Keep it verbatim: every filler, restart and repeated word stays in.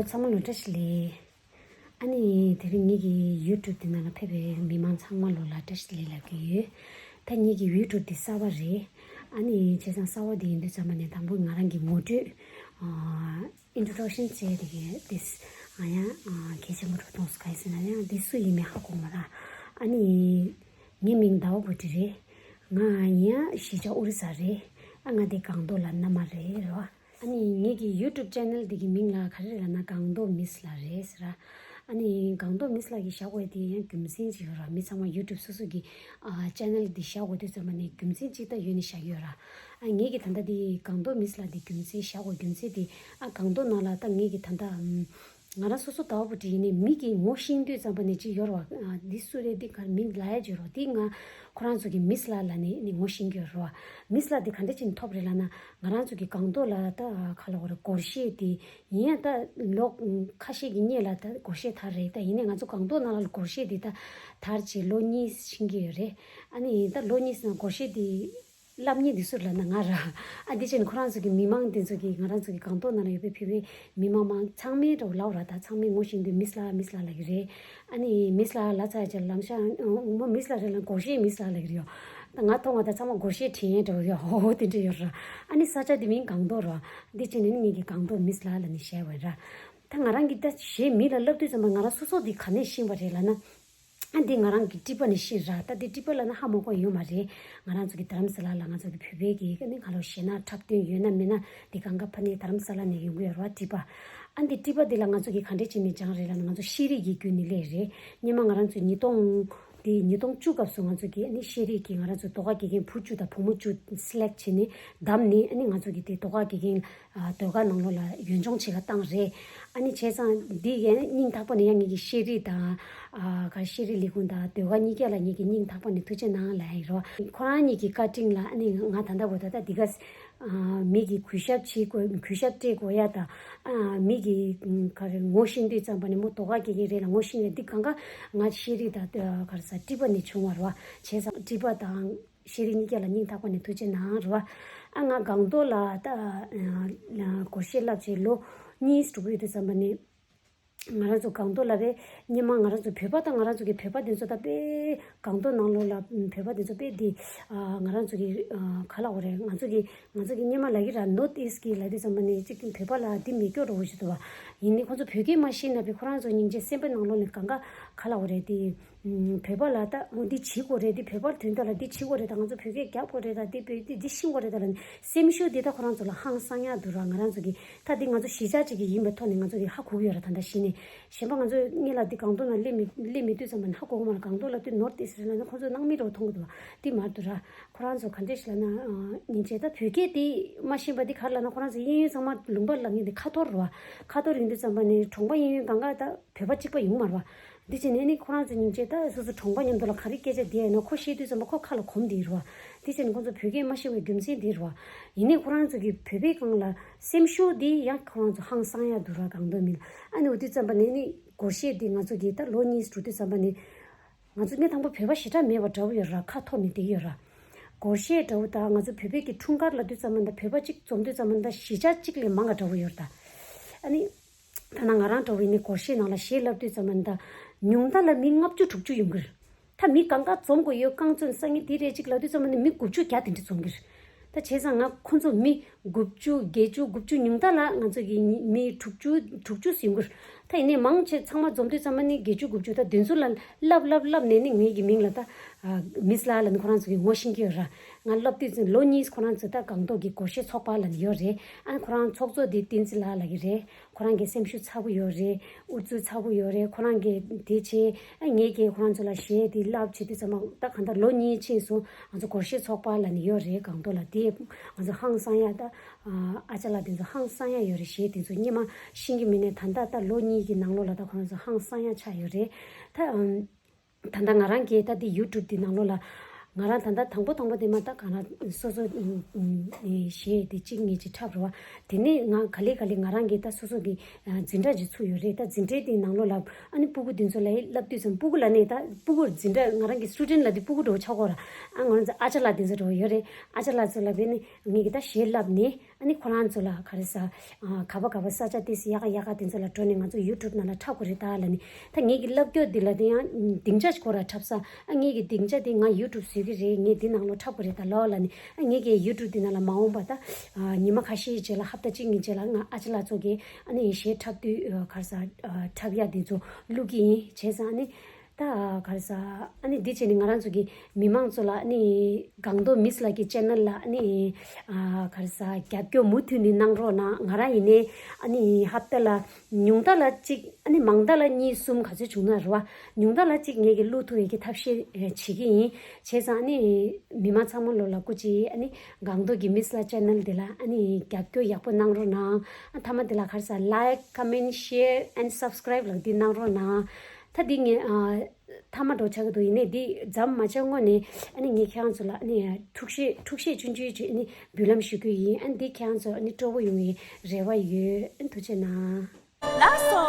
ཚང་མ་ལོ་བཀྲ་ཤིས་བདེ་ལེགས། ཨ་ནི་དེ་རིང་ངེད་ཀྱི་ཡུ་ཊུབ་དེ་ནང་ལ་ཕེབས་པའི་མི་མང་ཚང་མ་ལོ་ལ་བཀྲ་ཤིས་བདེ་ལེགས་ལབ་ཀྱི་ཡོད། ད་ངེད་ཀྱི་ཡུ་ཊུབ་དེ་གསར་པ་རེད། ཨ་ནི་བྱས་ཙང་གསར་པ་དེ་ཡིན་དུས་ཙམ་པ་ནས་དང་པོ་ང་རང་གི་ངོ་སྤྲོད། ཨིན་ཊྲོ་ཌག་ཤན་བྱས་དེ་གའི་དེ་ཨ་ཡང་གལ་ཆེན་པོ་འགྲོ་གཏོང་སུ་ག་ཡིན་ཟེར་ན་ཡང་དེ་སུ་ཡིན་མིན་ཧ་གོ་མ་ར། ཨ་ནི་ངའི་མིང་ཟླ་བ་བུ་ཁྲིད་རེད། ང་ཡང་གཞིས་ཆགས་ཨོ་རི་ས་རེད། ཨ་ང་དེ་སྒང་ཏོག་ལ་མནའ་མ་རེད་རོ། ཨ་ནི་ངེད་ཀྱི་ཡུ་ཊུབ་ཅེ་ནལ་འདི་གི་མིང་ལ་ག་རེ་རེད་ལབ་ན་སྒང་ཏོག་མིས་ལགས་རེད་ཟེར། ཨ་ནི་སྒང་ཏོག་མིས་ལགས་ཀྱིས་བཞག་དགོས་དེ་ཡང་རྒྱུ་མཚན་ཅིག་ཡོད་ར། མི་ཚང་མ་ཡུ་ཊུབ་སོ་སོ་གི་ཨ་ཅེ་ནལ་འདི་བཞག་དགོས་དུས་ཙམ་པ་ནས་རྒྱུ་མཚན་ཅིག་ད་ཡོད་ནས་བཞག་གི་ཡོད་ར། ཨ་ངེད་ཀྱི་ད་ལྟ་འདི་སྒང་ཏོག་མིས་ལགས་འདི་རྒྱུ་མཚན་བཞག་དགོས་རྒྱུ་མཚན་འདི་ཨ་སྒང་ཏོག་ནང་ལ་ད་ངེད་ཀྱི་ད་ལྟ་ཨམ་ང་རང་སོ་སོ་ཟླ་བ་བུ་ཁྲིད་ཡིན་ནའི་མི་གིས་ངོ་ཤེས་དུས་ཙམ་པ་ནས་ཅིག་ཡོད་ར་བ། ཨ་འདི་སུ་རེད་འདི་ག་མིང་ལབ་ཡ་ཅིག་ཡོད་ར། འདི་ང་ཁོ་རང་ཚོ་གི་མིས་ལགས་ལབ་ནས་ནི་ངོ་ཤེས་ཀྱི་ཡོད་ར་བ། མིས་ལགས་འདི་ག་འདྲ་ཅིག་ཐོབ་རེད་ལབ་ན། ང་རང་ཚོ་གི་སྒང་ཏོག་ལ་ད་ག་ལབ་དགོས་རེད། སྒོར་གཞས་དེ་ཡིན་ཡང་ད་ལོ་ཁ་ཤས་ཀྱི་སྔོན་ལ་ད་སྒོར་གཞས་དར་རེད། ད་ཡིན་ནའི་ང་ཚོ་སྒང་ཏོག་ནང་ལ་སྒོར་གཞས་དེ་ད་དར་བྱས་ལོ་གཉིས་ཕྱིན་གྱི་ཡོད་རེད། ཨ་ནི་ད་ལོ་གཉིས་ནང་སྒོར་གཞས་དེ་བསླབ་མཁན་དེ་སུ་རེད་ལབ་ན་ང་ར། ཨ་འདི་བྱས་ནས་ཁོ་རང་ཚོ་གི་མི་མང་དེ་ཚོ་གི་ང་རང་ཚོ་གི་སྒང་ཏོག་ནང་ལ་ཡོད་པའི་བོད་པའི་མི་མང་མང་ཚང་མའི་འགྲོ་ལབ་ར། ད་ཚང་མས་ངོ་ཤེས་དུས་མིས་ལགས་མིས་ལགས་ལབ་ཀྱི་རེད། ཨ་ནི་མིས་ལགས་ལབ་ཚར་རྗེས་ལམ་སང་མོ་མིས་ལགས་རེད་ལབ་སྒོར་གཞས་མིས་ལགས་ལབ་ཀྱི་རེད་ཡོ། ད་ང་མཐོང་བ་ད་ཚང་མ་སྒོར་གཞས་དྲན་ཡས་འགྲོ་ཡོ། ཧོ་ཧོ་དེ་འདྲ་ཡོད་ར། ཨ་ནི་ས་ཆ་དེ་མིང་སྒང་ཏོག་ར། འདི་བྱས་ནས་ནི་ངེད་ཀྱི་སྒང་ཏོག་མིས་ལགས་ལབ་ནས་བཤད་པ་ར། ད་ང་རང་གིས་ད་གཞས་མི་ལ་བསླབ་དུས་ཙམ་པ་ང་རང་སོ་སོ་འདི་ག་ནས་ཤེས་པ་རེད་ལབ་ན། ཨ་འདི་ང་རང་གི་ཊི་པ་ནས་ཤེས་ར། ད་འདི་ཊི་པ་ལབ་ན་ཧ་མ་གོ་ཡོད་མ་རེད། ང་རང་ཚོ་གི་དྷ་རམ་ས་ལ་ལ་ང་ཚོ་གི་བོད་པའི་གི་ནི་ག་ལོ་གཞས་ནང་འཁྲབ་སྟོན་ཡོད་ན་མེད་ན་འདི་གང་ག་ཕ་ནས་དྷ་རམ་ས་ལ་ནས་ཡོང་གི་ཡོད་ར་བ། ཊི་པ། ཨ་འདི་ཊི་པ་འདི་ལ་ང་ཚོ་གི་ག་འདྲས་བྱས་ནས་སྦྱངས་རེད་ལབ་ན་ང་ཚོ་ཤེས་རིག་གི་བརྒྱུད་ནས་སླེབས་རེད། སྔོན་མ་ང་རང་ཚོ་ཉིས་སྟོང་དེ་ཉིས་སྟོང་བཅུ་སྐབས་སུ་ང་ཚོ་གི་ནི་ཤེས་རིག་གི་ང་རང་ཚོ་ཟློས་གར་དགེ་རྒན་བུ་བཅུ་དང་བུ་མོ་བཅུ་སི་ལེག་བྱས་ནས་བདམས་ནས་ཨ་ནི་ང་ཚོ་གི་དེ་ཟློས་གར་དགེ་རྒན་ཨ་ཟློས་གར་ནང་ལོགས་ལ་ཡོན་སྦྱོང་བྱེད་ག་བཏང་རེད། ཨ་ནི་བྱས་ཙང་འདི་ཡང་སྙིང་ཐག་པ་ནས་ཡང་ངེད་ཀྱི་ཤེས་རིག་དང་ཨ་ག་ཤེས་རིག་ལས་ཁུངས་དང་ཟློས་གར་གཉིས་ཀ་ལ་ངེད་ཀྱི་སྙིང་ཐག་པ་ནས་ཐུགས་རྗེ་གནང་ལབ་ཡིན་རོ། ཁོ་རང་གཉིས་ཀྱི་བཀའ་དྲིན་ལ་ཨ་ནི་ང་ད་ལྟ་བར་དུ་ད་འདི་ག་ཨ་མི་གི་གུས་ཞབས་བྱེད་དགོས། གུས་ཞབས་སྤྲད་དགོས་ཡ་དང་ཨ་མི་གི་ག་རེ་ངོ་ཤེས་དུས་ཙམ་པ་ནས་མོ་ཟློས་གར་དགེ་རྒན་རེད་ལ་ངོ་ཤེས་ཡ་འདི་གང་ག་ང་ཤེས་རིག་དང་ག་རེ་ཟ་ཊི་པ་ནས་བྱུང་བ་རོ། བྱས་ཙང་ཊི་པ་དང་། ཤེས་རིག་གཉིས་ཀ་ལ་སྙིང་ཐག་པ་ནས་ཐུགས་རྗེ་གནང་རེད་བ། ཨ་ང་སྒང་ཏོག་ལ་ད་ཨ་སྒོར་གཞས་བསླབ་བྱས་ལོ་གཉིས་དྲུག་ཡོད་དུས་ཙམ་པ་ནས་ང་རང་ཚོ་སྒང་ཏོག་ལ་བས་སྔོན་མ་ང་རང་ཚོ་བོད་པ་དང་ང་རང་ཚོ་གི་བོད་པ་དེ་ཚོ་ད་དཔེ་སྒང་ཏོག་ནང་ལོགས་ལ་བོད་པ་དེ་ཚོ་དཔེ་འདི་ཨ་ང་རང་ཚོ་གི་ཨ་ག་ལབ་དགོས་རེད། ང་ཚོ་གི་ང་ཚོ་གི་སྔོན་མ་ལབ་ཀྱི་ར་ནོར་ཐི་ཨིསྟ་གི་ལབ་དུས་ཙམ་པ་ནས་གཅིག་བོད་པ་ལ་འདི་མེད་སྐྱོ་འདྲ་བོ་ཞིག་འདུག་བ། ཡིན་ནའི་ཁོང་ཚོ་བོད་སྐད་མ་ཤེས་ན་བས་ཁོ་རང་ཚོ་སྙིང་རྗེ་སེམས་པའི་ནང་ལོགས་ནས་གང་ག་ག་ལབ་དགོས་རེད་དེ། ཨུམ། བོད་པ་ལ་ད་འོ་འདི་བྱེད་དགོས་རེད། འདི་བོད་པ་དོན་དག་ལ་འདི་བྱེད་དགོས་རེད། ད་ང་ཚོ་བོད་སྐད་རྒྱབ་དགོས་རེད། ད་འདི་བོད་འདི་འདི་ཤེས་དགོས་རེད། ད་ལ་ནི་སེམས་ཤུགས་འདི་ད་ཁོ་རང་ཚོ་ལ་ཧང་སང་ཡག་འདུག་ར། ང་རང་ཚོ་གི་ད་འདི་ང་ཚོ་གཞིས་ཆགས་ཅིག་གི་ཡིན་པའི་ཐོག་ནས་ང་ཚོ་གི་ཧ་གོ་གི་ཡོད་ར། ད་ད་གཞི་ནས་གཞན་པ་ང་ཚོ་སྔོན་ལ་འདི་སྒང་ཏོག་ན་སླེབས་མི་སླེབས་མི་དུས་ཙམ་པ་ནས་ཧ་གོ་གི་མ་རེད། སྒང་ཏོག་ལ་དུས་ནོར་ཏི་ཨིསྟ་ལ་ན་ཁོ་ཚོ་ནང་མི་འདྲ་བོ་མཐོང་གི་འདུག་འདི་མ་རེད་འདུག་ར། ཁོ་རང་ཚོ་ག་འདྲས་ཤིག་ལ་ན་སྙིང་རྗེ་ད་བོད་སྐད་འདི་མ་ཤེས་པ་འདི་ག་རེ་ལབ་ན་ཁོ་རང་ཚོ་གཡས་གཡོན་ཚང་མ་ལུང་པ་ལབ་མཁན་འདི་ཁ་ཐོར་རེད་བ། ཁ་ཐོར་ཡིན་དུས་ཙམ་པ་ནས་གྲོང་པ་གཡས་གཡོན་གང་ག་ད་བོད་པ་གཅིག་པ་ཡོང་མ་རེད་བ། འདི་བྱས་ནས་ནི་ཁོ་རང་ཚོ་སྙིང་རྗེ་ད་སོ་སོ་གྲོང་པ་མཉམ་དུ་ལ་ག་རེ་སྐད་ཆ་བསྡད་ཡོད་ན་ཁོ་ཤེས་དུས་ཙམ་པ་ཁོ་ཁ་ལ་གོམས་བསྡད་རེད་བ། འདི་བྱས་ནས་ཁོ་ཚོ་བོད་སྐད་མ་ཤེས་པའི་རྒྱུ་མཚན་འདི་རེད་བ། ཡིན་ནའི་ཁོ་རང་ཚོ་གི་བོད་པའི་སྒང་ལ་སེམས་ཤུགས་འདི་ཡང་ཁོ་རང་ཚོ་ཧང་སང་ཡག་འདུག་ར། སྒང་ཏོག་མི་ལ་ཨ་ནི་འོ་དུས་ཙམ་པ་ནས་ནི་སྒོར་གཞས་འདི་ང་ཚོ་གི་ད་ལོ་གཉིས་དྲུག་དུས་ཙམ་པ་ནས་ང་ཚོ་སྔོན་དང་པོ་བོད་པ་ཞེ་དྲག་མེད་པ་འདྲ་བོ་ཡོད་ར། ཁ་ཐོར་ནས་བསྡད་ཡོད་ར། སྒོར་གཞས་འདྲ་བོ་དང་ང་ཚོ་བོད་པའི་གི་འཁྲུངས་སྐར་ལབ་དུས་ཙམ་པ་ད་བོད་པ་གཅིག་འཛོམས་དུས་ཙམ་པ་ད་གཞིས་ཆགས་གཅིག་ལས་མང་ག་འདྲ་བོ་ཡོད་ར། ད་ཨ་ནི། ཐ་ན་ང་རང་འདྲ་བོ་ཡིན་ནའི་སྒོར་གཞས་ནང་ལ་གཞས་བསླབ་དུས་ཙམ་པ་ནི་ད་ཉུང་མཐའ་ལ་མི་ལྔ་བཅུ་དྲུག་ཅུ་ཡོང་གི་རེད། ད་མི་གང་ག་འཛོམས་དགོས་ཡོད། རྐང་བཙོན་སང་ཉིན་འདི་རེད་ཅིག་ལབ་དུས་ཙམ་པ་ནི་མི་དགུ་བཅུ་བརྒྱ་དེ་འདྲ་འཛོམས་གི་རེད། ད་བྱས་ཙང་ང་ཁོ་ཚོ་མི་དགུ་བཅུ་བརྒྱད་ཅུ་དགུ་བཅུ་ཉུང་མཐའ་ལ་ང་ཚོ་གི་མི་དྲུག་ཅུ་དྲུག་ཅུ་ཡོང་གི་རེད། ད་ཡིན་ནའི་མང་ཆེ་ཚང་མ་འཛོམས་དུས་ཙམ་པ་ནི་བརྒྱད་ཅུ་དགུ་བཅུ་ད་དེ་ཚོ་ལ་བསླབ་བསླབ་བསླབ་ནས་ནི་ངེད་ཀྱི་མིང་ལ་ད་མིས་ལགས་ལ་ནི་ཁོ་རང་ཚོ་གི་ངོ་ཤེས་ཀྱི་ཡོད་ར། ང་བསླབ་དུས་ཙམ་ལོ་གཉིས་ཁོ་རང་ཚོ་ད་སྒང་ཏོག་གི་སྒོར་གཞས་ཚོགས་པ་ལ་ནི་ཡོད་རེད། ཨ་ཁོ་རང་ཚོགས་གཙོ་དེ་བསྟན་འཛིན་ལགས་ལབ་ཀྱི་རེད། ཁོ་རང་གི་སེམས་ཤུགས་ཚ་པོ་ཡོད་རེད། ཨུ་ཚུགས་ཚ་པོ་ཡོད་རེད། ཁོ་རང་གི་དེ་བྱས། ཨ་ངེད་ཀྱིས་ཁོ་རང་ཚོ་ལ་གཞས་དེ་བསླབ་བྱེད་དུས་ཙམ་པ་ད་གང་ལྟར་ལོ་གཉིས་ཕྱིན་སོང་། ང་ཚོ་སྒོར་གཞས་ཚོགས་པ་ལབ་ནས་ཡོད་རེད། སྒང་ཏོག་ལ་དེ་ང་ཚོ་ཧང་སང་ཡ་ད་ཨ་ཅག་ལགས་དེ་ཚོ་ཧང་སང་ཡ་ཡོད་རེད། གཞས་དེ་ཚོ་སྔོན་མ་ཤེས་ཀྱི་མེད་ནས་ད་ལྟ་ད་ལོ་གཉིས་ཀྱི་ནང་ལོགས་ལ་ད་ཁོ་རང་ཚོ་ཧང་སང་ཡ་ཆགས་ཡོད་རེད་ད། ཨམ། ད་ལྟ་ང་རང་གིས་ད་འདི་ཡུ་ཊུབ་འདི་ནང་ལོགས་ལ་ང་རང་ད་ལྟ་དང་པོ་དང་པོ་དེ་མ་ད་ག་རང་སོ་སོ་གཞས་དེ་གཅིག་གཉིས་ཅིག་འཁྲབ་རོགས། དེ་ནས་ང་ག་ལེ་ག་ལེ་ང་རང་གིས་ད་སོ་སོ་གི་འཛིན་གྲྭ་ཅིག་ཚུགས་ཡོད་རེད། ད་འཛིན་གྲྭའི་དེ་ནང་ལོགས་ལ་ཨ་ནི་སྤུ་གུ་དེ་ཚོ་ལ་བསླབ་དུས་ཙམ་སྤུ་གུ་ལ་ནས་ད་སྤུ་གུ་འཛིན་གྲྭ་ང་རང་གི་སི་ཊུ་ཌེན་ཊི་ལ་དེ་སྤུ་གུ་འདྲ་བོ་ཆགས་ཀྱི་ཡོད་ར། ཨ་ང་རང་ཚོ་ཨ་ཅག་ལགས་དེ་ཚོ་འདྲ་བོ་ཡོད་རེད། ཨ་ཅག་ལགས་ཚོ་ལ་བས་ནི་ངེད་ཀྱིས་ད་གཞས་བསླབ་ནས། ཨ་ནི་ཁོ་རང་ཚོ་ལ་ག་རེ་ཟ། ཨ་ག་བ་ག་བ་ས་ཆ་ཏིས་ཡག་ག་ཡག་ག་དེ་ཚོ་ལ་འགྲོ་ནས་ང་ཚོ་ཡུ་ཊུབ་ནང་ལ་འཁྲབ་དགོས་རེད་ད་ལབ་ནི། ད་ངེད་ཀྱི་ལབ་སྐྱོ་འདི་ལ་དེ་ཡང་སྡིངས་ཆ་ཁོ་ར་འཁྲབ་ས། ཨ་ངེད་ཀྱི་སྡིངས་ཆ་དེ་ང་ཡུ་ཊུབ་བཟོས་ཀྱི་རེད། ངས་འདི་ནང་ལོ་འཁྲབ་དགོས་རེད་ད་ལོ་ལབ་ནི། ཨ་ངེད་ཀྱི་ཡུ་ཊུབ་འདི་ནང་ལ་མ་འོངས་པ་ད་ཨ་ཉི་མ་ཁ་ཤས་རྗེས་ལ་ཧབ་ཏ་གཅིག་གཉིས་རྗེས་ལ་ང་ཨ་ཅེ་ལགས་ཚོ་གི་ཨ་ནི་གཞས་འཁྲབ་དུས་ཨ་ག་རེ་ཟ་ཨ་འཁྲབ་ཡག་འདི་ཚོ་བླུག་གི་ཡིན། བྱས་ཙང་ཨ་ནི། ད་ག་རེ་ཟ། ཨ་ནི་འདི་བྱས་ནས་ང་རང་ཚོ་གི་མི་མང་ཚོ་ལ་ཨ་ནི་སྒང་ཏོག་མིས་ལགས་ཀྱི་ཅེ་ནལ་ལ་ཨ་ནི་ཨ་ག་རེ་ཟ་རྒྱབ་སྐྱོར་མུ་མཐུད་ནས་གནང་རོགས་གནང་། ང་རང་ཡིན་ནའི་ཨ་ནི་ཧབ་ཏ་ལ་ཉུང་མཐའ་ལ་གཅིག་ཨ་ནི་མང་མཐའ་ལ་གཉིས་གསུམ་ག་ཚོད་བྱུང་ན་རེད་བ། ཉུང་མཐའ་ལ་གཅིག་ངེད་ཀྱི་བླུག་ཐུབ་ཡས་ཀྱི་ཐབས་ཤེས་ཨེ་བྱེད་ཀྱི་ཡིན། བྱས་ཙང་ཨ་ནི་མི་མང་ཚང་མ་ལོ་ལ་སྐུ་མཁྱེན། ཨ་ནི་སྒང་ཏོག་གི་མིས་ལགས་ཅེ་ནལ་འདི་ལ་ཨ་ནི་རྒྱབ་སྐྱོར་ཡག་པོ་གནང་རོགས་གནང་། ཨ་མཐའ་མ་འདི་ལ་ག་རེ་ཟ་like, comment, share and subscribe ལ་འདི་གནང་རོགས་གནང་། ད་འདི་ངས་ཨ་མཐའ་མ་འགྲོ་ཆགས་ཀྱི་འདུག་ཡིན་ནའི་འདི་མཚམས་མ་ཆད་སྔོན་ནས་ཨ་ནི་ངས་ཁྱེད་རང་ཚོ་ལ་ཨ་ནི་ཐུགས་བཞེས་ཐུགས་བཞེས་ཆུང་ཆུང་ཅིག་ཨ་ནི་འབུལ་ལམ་ཞུ་རྒྱུ་ཡིན། ཨ་ནི་འདི་ཁྱེད་རང་ཚོ་ཨ་ནི་སྤྲོ་པོ་ཡོང་བའི་རེ་བ་ཡོད། ཨ་ནི་ཐུགས་རྗེ་གནང་། ལགས་སོ།